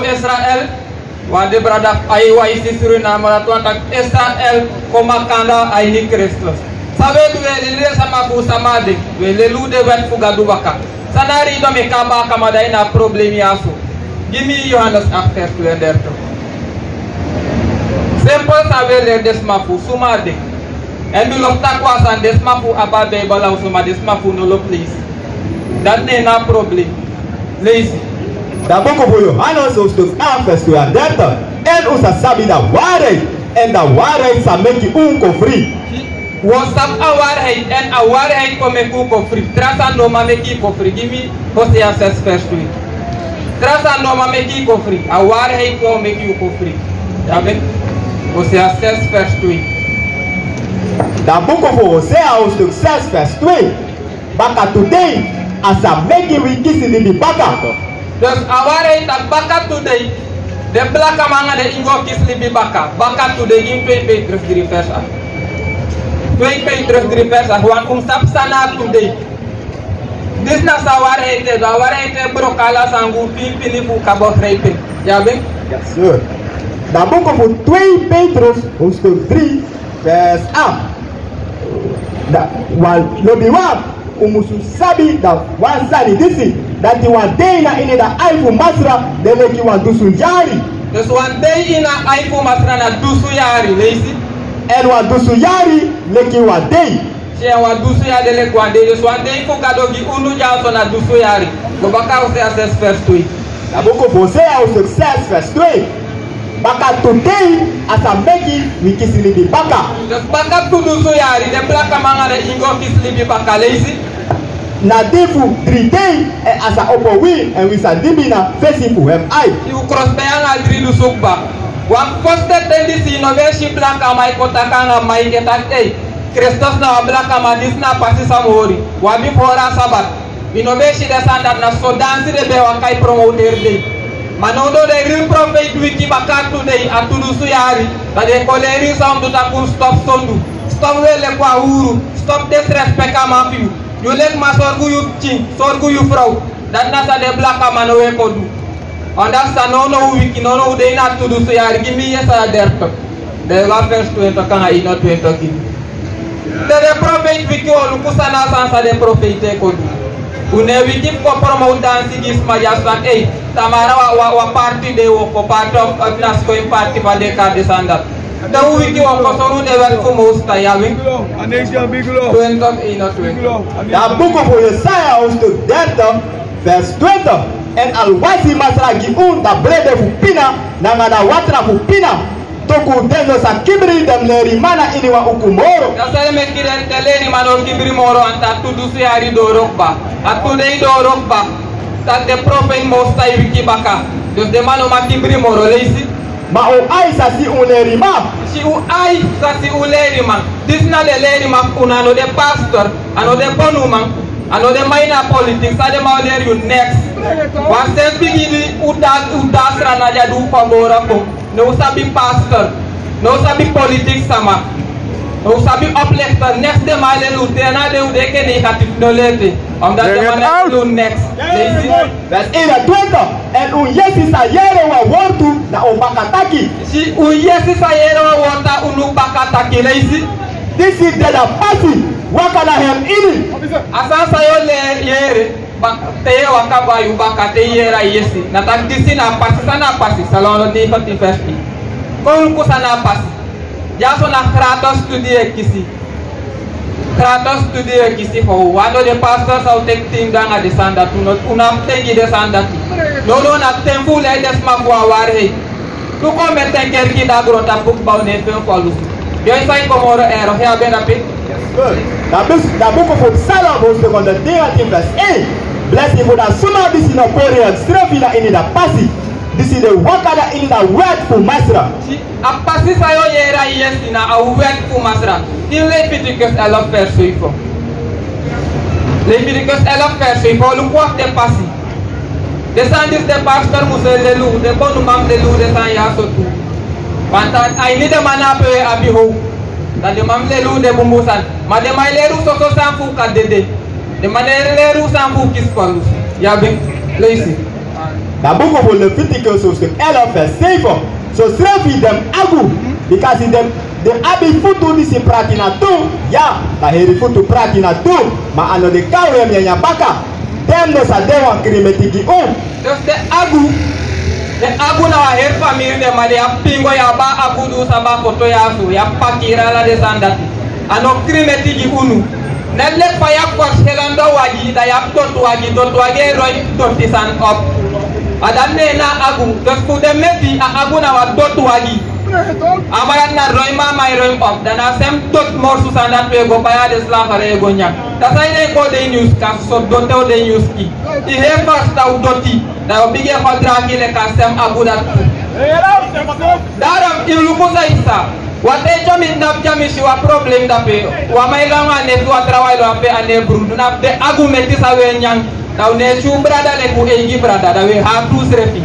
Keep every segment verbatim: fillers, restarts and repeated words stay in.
Israel, wan de brada, ai, wan isi Suriname, dati wani taki Israel kon makandra a ini Kristus. San wi e du, wi e leli den sama fu sama a de, wi e leli den wèt fu Gadu baka. San na a reason meki a baakaman de na problema ya so? Gi mi Johannes acht vers tweeëndertig. Simpel san wi e leli den sama fu suma a de. Èn wi lobi taki wan sani, den sama fu abi a Bijbel na oso, ma den sama fu no lobi leisi. Dati na en na a problema. Leisi. Da buku fu Johannes hoofdstuk acht vers tweeëndertig. Èn un sa sabi da waarheid, èn da waarheid sa meki un kon fri. Wi o sabi a waarheid, èn a waarheid kon meki un kon fri. Tra sani no man meki yu kon fri. Gi mi Hosea zes vers twee. Tra sani no man meki yu kon fri. A waarheid kon meki yu kon fri. Amen. Hosea zes vers twee. Da buku fu Hosea hoofdstuk zes vers twee. Baka tu dei a sa meki wi kisi libi baka. Dus a waarheid taki baka tu dei den blakaman nanga den ingi o kisi libi baka. Baka tu dei, gi mi twee Petrus drie vers acht. Twee Petrus drie vers acht, want un sabi san na tu dei. Disi na san a waarheid e du, a waarheid e broko ala sani gi un finfini fu un kan begrijpen. Ya ben? Yes, sir. Da buku fu twee Petrus hoofdstuk drie vers acht. Da wan lobiwan, un musu sabi da wan sani disi, dati wan dei na ini da ai fu Masra de leki wan dusun yari. Dus wan dei ini a ai fu Masra na dusun yari, leisi. Èn wan dusun yari leki wan dei. Si, èn wan dusun yari de leki wan dei. Dus wan dei fu Gado gi unu dyaso na dusun yari. Go baka Hosea zes vers twee. Da buku fu Hosea hoofdstuk zes vers twee. Baka tu dei a sa meki wi kisi libi baka. Dus baka tu dusun yari den blakaman nanga den ingi o kisi libi baka, leisi. Na di fu dri dei èn a sa opo wi èn wi sa libi na fesi fu en ai. Yu krospen nanga dri dusun kba. Wan fosten ten disi yu no ben si blakaman e kon taki nanga maiki e taki: Ei, Kristus na wan blakaman, disi na a pasi san mi hori. Wi abi fu hori a Sabat. Wi no ben si den sani dati, na so dansi den ben e waka e promote dei. Ma nownow den real profeiti wiki baka tu dei, a tu dusun yari, dan den kon leri yu san un du taki un stop sondu, stop weri leki wan huru, stop disrespect a man fu yu. Yu leki man sorgu yu pikin, sorgu yu frow. Dati na san den blakaman no e kon du. Omdat san nownow wiki, nownow dei na tu dusun yari, gi mi Yesaya dertig. Den wan vers twintig nanga eenentwintig gi mi. Te den profeiti wiki, un o luku san na a sani san den profeiti e kon du. Un no e wiki fu kon promote dansi gi sma dyaso taki: Ei, tamara wan, wan, wan parti de, wi o kon parti, of, of na skoin parti fa den e kari den sani dati. Te un wiki, wi o kon sori un den wèt fu Most High, ya ben. Twintig, eenentwintig. Da buku fu Yesaya hoofdstuk dertig vers twintig. Èn alwasi Masra gi unu da brede fu pina nanga da watra fu pina, toku den no sa kibri den leriman na ini wan uku moro. Dati san meki den, den leriman no kibri moro, want a tu dusun yari doro kba. A tu dei doro kba. Taki den profeiti Most High wiki baka. Dus den man no man kibri moro, leisi. Ma un ai sa si un leriman. Si un ai sa si un leriman. Disi na den leriman fu unu, a no den pastor, a no den bonuman, a no den man ini a politics, san den man o leri yu neks. Wan sensi bigi di un da, un da Sranan di a du un kon boro kon. No un sabi pastor, no un sabi politics sama, no un sabi oplichter, neks den man e leli un, te na den un de enke negatief, no leti. Omdat den man e leli un neks. Leisi. Vers eenentwintig. Èn un yesi sa yere wan wortu na un baka taki. Si un yesi sa yere wan wortu na unu baka taki, leisi. Disi de da pasi, waka na en ini. A sani san yu o le-, yere, ba-, te yu e waka go na yu baka, te yu yere a yesi. Na taki disi na a pasi, san na a pasi, Psalm honderdnegentien vers één. Kon luku san na a pasi. Dyaso na gratis studie e kisi. Gratis studie e kisi fu un. Wan no den pastor sa o teki ten nanga den sani dati, un no, un no abi ten gi den sani dati. Nownow na ten fu un lei den sma fu a waarheid. Tu kon meti en kerki, da grontapu kba, un no e feni fu alusu. Yu e sai kon moro ero, ya ben dape. Da bus-, da buku fu Psalm hoofdstuk honderdnegentien vers één. Blesi fu da suma disi no pori ensrefi na ini da pasi. Disi de waka na ini da wèt fu Masra. Si, a pasi san yu o yere a yesi na a wèt fu Masra. Ini Leviticus elf vers zeven. Leviticus elf vers zeven, luku wan fu den pasi. Den sani disi den pastor musu e leli un, den bonuman musu leli un den sani ya so tu. Want a ini den man na ape wi e abi howpu. Dan den man musu leli un den bunbun sani. Ma den man e leri un soso sani fu un kan dede. Den man e leri un sani fu un kisi fu alusu. Ya ben, leisi. Na buku fu Leviticus hoofdstuk elf vers zeven. Sosrefi den agu, bikasi den, den abi futu disi prati na tu. Ya, da heri futu prati na tu, ma a no de kaw en nyanyan baka. Den no sa de wan krimeti gi un. Dus den agu, den agu na wan heri famiri den man di abi pingo, yu abi a agu di un sabi a foto ya so, yu abi pakiri, ala den sani dati. A no krimeti gi unu. Net leki fa yu abi verschillende wagi, da yu abi doti wagi, doti wagi e roi doti sani op. A dati na en na agu. Dus fu den meti, a agu na wan doti wagi. A man dati na roi, ma a man e roi op. Da na a sem doti morsu sani dati wi e go bai a den slagerij e go nyan. Dati san yu e go de nyunsu, kasi so doti o de nyunsu ki. Yu e fasi na doti, da yu o bigin e go dragi leki a sem agu dati. Daarom yu luku san yu sa. Wan ten yu tyomiti na fu tyomiti wan problem dape. Wan man e lon a nefi, wan trawan e lon ape, a no e brudu. Na den agu meti san wi e nyan. Da wi no e si wi brada leki wi eigi brada, da wi e hati wi srefi.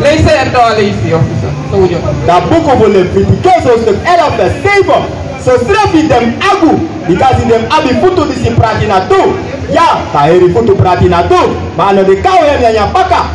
Leisi en tu, a leisi, officer. So wi o. Da buku fu Leviticus hoofdstuk elf vers zeven. Sosrefi den agu, bikasi den abi futu disi prati na tu. Ya, da heri futu prati na tu, ma a no de kaw en nyanyan baka.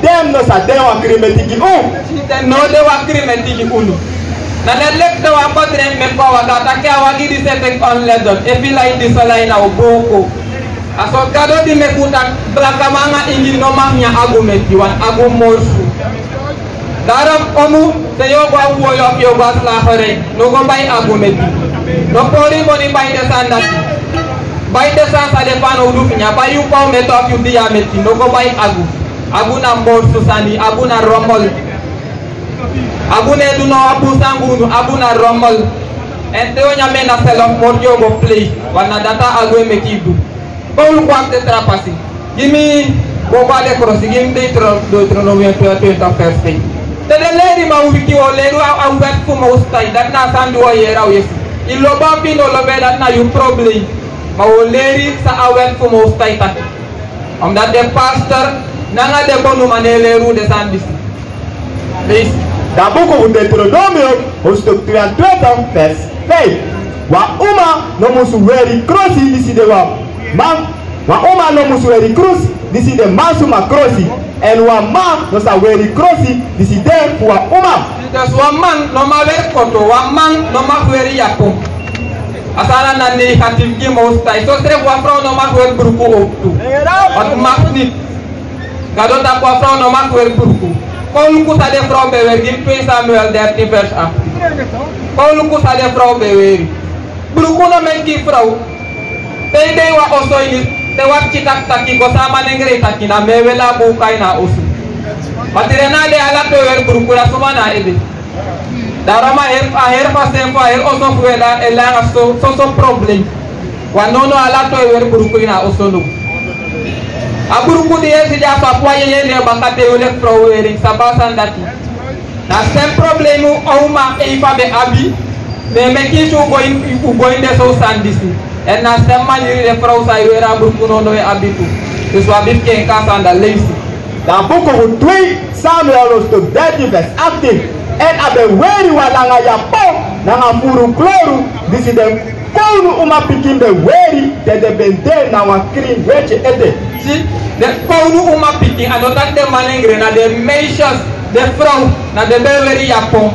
Den no sa de wan krimeti gi un. Den no de wan krimeti gi unu. Na den leki den wan kon dren meki wan wagi, a taki a wagi disi e teki on ledon. Efu yu lai disi, lai na o buku. A so Gado di meki un taki blakaman nanga ingi no mag nyan agu meti, wan agu morsu. Daarom omu, te yu o go a woyo, yu o go a slagerij, no go bai agu meti. No pori moni bai den sani dati. Bai den sani san de fanowdu fu nyan, bai yu paw meti of yu dia meti, no go bai agu. Agu na morsu sani, agu na rommel. Agu no e du no wan bun sani gi unu, agu na rommel. Èn te yu o nyan en na selfmoord yu o go plei, want na dati a agu e meki yu du. Kon un luku wan tra pasi. Gi mi, go go a den krosi, gi mi Deutero-, Deuteronomium twe, twe, twe, vers feifi. Te den leriman wiki, wi o leri a, a wet fu Most High, dati na a sani di wi o yere a wi yesi. Yu lobi en ofu yu no lobi en, dati na yu problem. Ma wi o leri san a wet fu Most High taki. Omdat den pastor nanga den bonuman no e leri wi den sani disi. Leisi. Da buku fu Deuteronomium, hoofdstuk tweeëntwintig, vers vijf. Wan uma no musu weri krosi disi de wan man. Wan uma no musu weri krosi disi de mansma krosi. Èn wan man no sa weri krosi disi de fu wan uma. Dus wan man no mag weri koto, wan man no mag weri yapon. A sani na negatief gi Most High. Sosrefi wan frow no mag weri bruku ooktu. Of mag niet. Gado taki wan frow no mag weri bruku. Kon luku san den frow ben weri, gi mi twee Samuel dertien vers achttien. Kon luku san den frow ben weri. Bruku no meki frow. Te yu de ini wan oso ini, te wan pikin taki taki, kon san a manengre e taki, na mi e weri a buuka ini a oso. Ma tide na den ala tu e weri bruku, na suma na a ede. Daarom a heri, a heri fasi fu a heri oso fu wi e langa so, so, so problem. Want nownow ala tu e weri bruku ini a oso now. A bruku di yu e si dya, a papa yeye en baka te yu leki frow weri, sabi a sani dati. Na a sem problem a uma Eva ben abi, mi e meki sure un go ini, un go ini den so sani disi. Èn na a sem maniri den frow san e weri a bruku nownow e abi tu. Dus wi abi fu kenki a sani, da leisi. Da buku fu twee Samuel hoofdstuk dertien vers achttien. Èn a ben weri wan langa yapon nanga furu kloru, disi den kownu umapikin ben weri te den ben de na wan krin weti ete. Si, den kownu umapikin, a no taki den manengre, na den meisjes, den frow, na den ben weri yapon.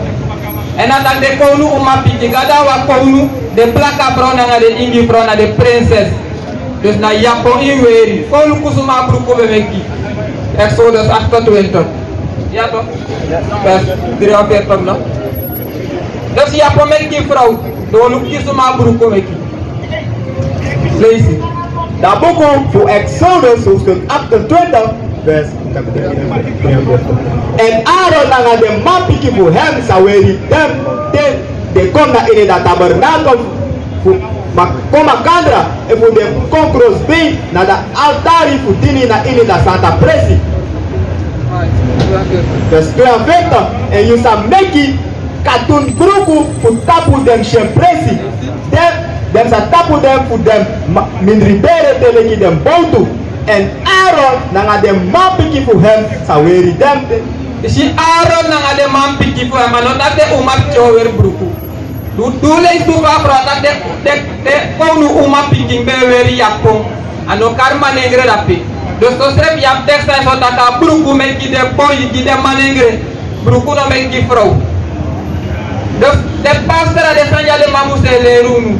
Èn a taki den kownu umapikin, Gado a wan kownu, den blaka frow nanga den ingi frow, na den prinses. Dus na yapon yu weri. Kon luku suma a bruku ben meki. Exodus achtentwintig. Ya toch? Vers drieënveertig, no? Dus yapon meki frow. Dan luku suma a bruku meki. Leisi. Da buku fu Exodus hoofdstuk achtentwintig, vers Èn Aaron nanga den manpikin fu hem sa weri den te den kon na ini a tabernakel fu, Ma kon makandra, efu den kon krosbei na den altari fu dini na ini a santa presi. Vers tweeënveertig. Èn yu sa meki katun bruku fu tapu den syenpresi. Den, den sa tapu den fu den ma-, mindri bere te leki den bowtu. Èn Aaron nanga den manpikin fu en sa weri den. Yu si, Aaron nanga den manpikin fu en, ma no taki den umapikin o weri bruku. Du, du leisi tu fu a frow, a taki den, den, den kownu umapikin ben e weri yapon. A no kari manengre drape. Dus sosrefi yu abi tekst san e taki a bruku meki gi den boi, gi den manengre. Bruku no meki gi frow. Dus den pastor, a den sani ya den man musu e leri unu.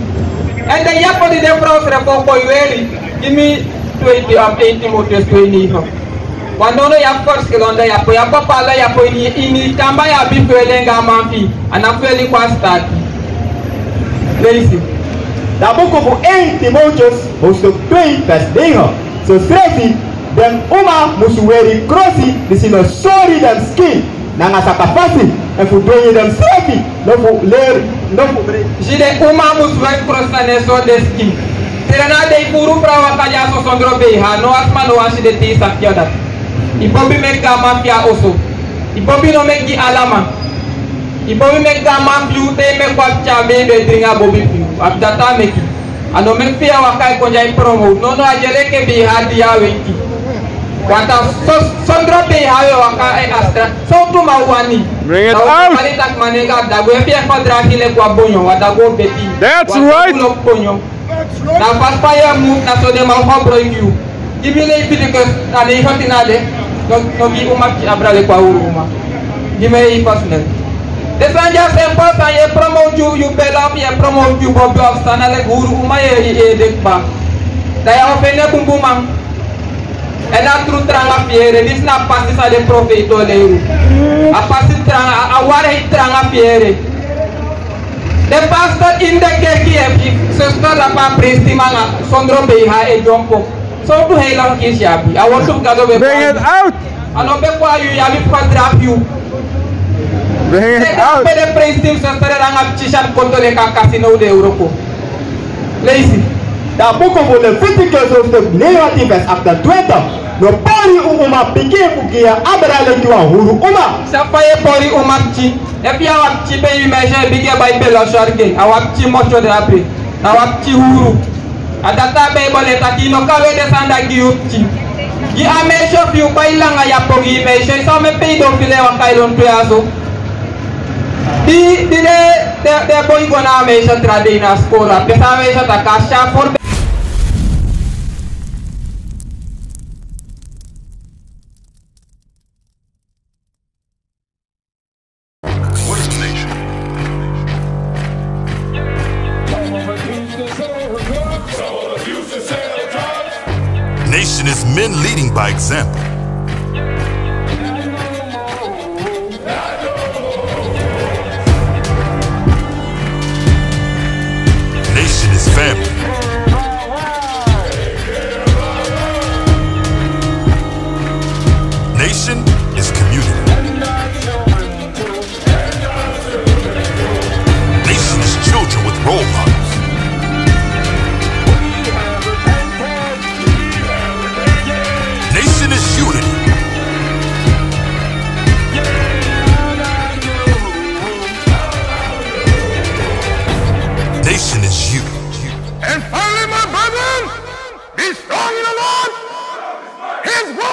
Èn den yapon di den frow srefi o kon weri, gi mi twee Ti-, um, één Timotheus twee negen. Want nono yu abi verschillende yapon, yu abi bepaalde yapon, ini, ini kamba yu abi fu weri en go na a man fi yu, a no fu weri kon a sitaati. Leisi. Da buku fu één Timotheus, hoofdstuk twee, vers negen. Sosrefi den uma musu weri krosi disi no sori den skin, nanga sakafasi, èn fu dwengi densrefi, no fu leri, no fu brei. Si, den uma musu weri krosi san no e sori den skin. Te na dei fu uru frow waka dyaso sondro beiha, no wan sma no wani si den tei saki ya dati. Yu bobi meki go na a man fi yu a oso. Yu bobi no meki gi ala man. Yu bobi meki go na a man fi yu, te yu meki wan pikin, a beibi e dringi a bobi fi yu. A dati a meki. A no meki fi yu e waka e kon dya e promote. Nono, a dya leki beiha di yu e weki. Want a so, sondro beiha yu e waka e astra. Sowtu man wani? Bring it out. Kali taki manengre, a dagu e fi en fadra fi leki wan bonyo, wan dagu o beti. That's right. Wan dagu o bonyo. Na fasi fa yu e move, na so den man o fabroiki yu. Gi mi leifi dikes, na neifi tin na de. No, no gi umapikin abra leki wan uru uma. Gi mi en fasi nen. Den sani ya, simpel sani, yu e promote yu, yu bela, yu e promote yu bobi, of san na leki uru uma yu e, yu e de kaba. Da yu o fende bunbun man. Èn a tru tranga fu yere, disi na a pasi san den profeiti o leri unu. A pasi tranga, a, a wari tranga fu yere. Den pastor ini den kerki e, fu sosro tapu a prinsipel nanga sondro beiha e dyompo. Sowtu heilige kisi yu abi? A wortu fu Gado ben... Bring it out. A no ben kon na yu, yu abi fu fadra fu yu. Bring it out. Pe den prinsipel sosro nanga pikin sani kon to leki a kasino den e wroko. Leisi. Da buku fu Leviticus hoofdstuk negentien vers achtentwintig. No pori un umapikin fu gi en abra leki wan uru uma. San fa yu e pori umapikin? Efu yu a wan pikin, ben yu meisyo e bigin e bai belo a swari gi en, a wan pikin mosyo drape, a wan pikin uru. A dati a Beibel e taki, yu no kan weri den sani dati gi yu pikin. Gi a meisyo fi yu, bai langa yapon gi yu meisyo. Yu sabi pe yu don firi e waka e lontu ya so. Di, di den, den, den boi go na a meisyo tra dei na skoro, a pe san a meisyo taki a sya for. What is a nation? Nation is men leading by example. Nation is family. Nation is community. Nation is children with role models. Nation is unity. Nation is you. And finally, my brethren, be strong in the Lord. His word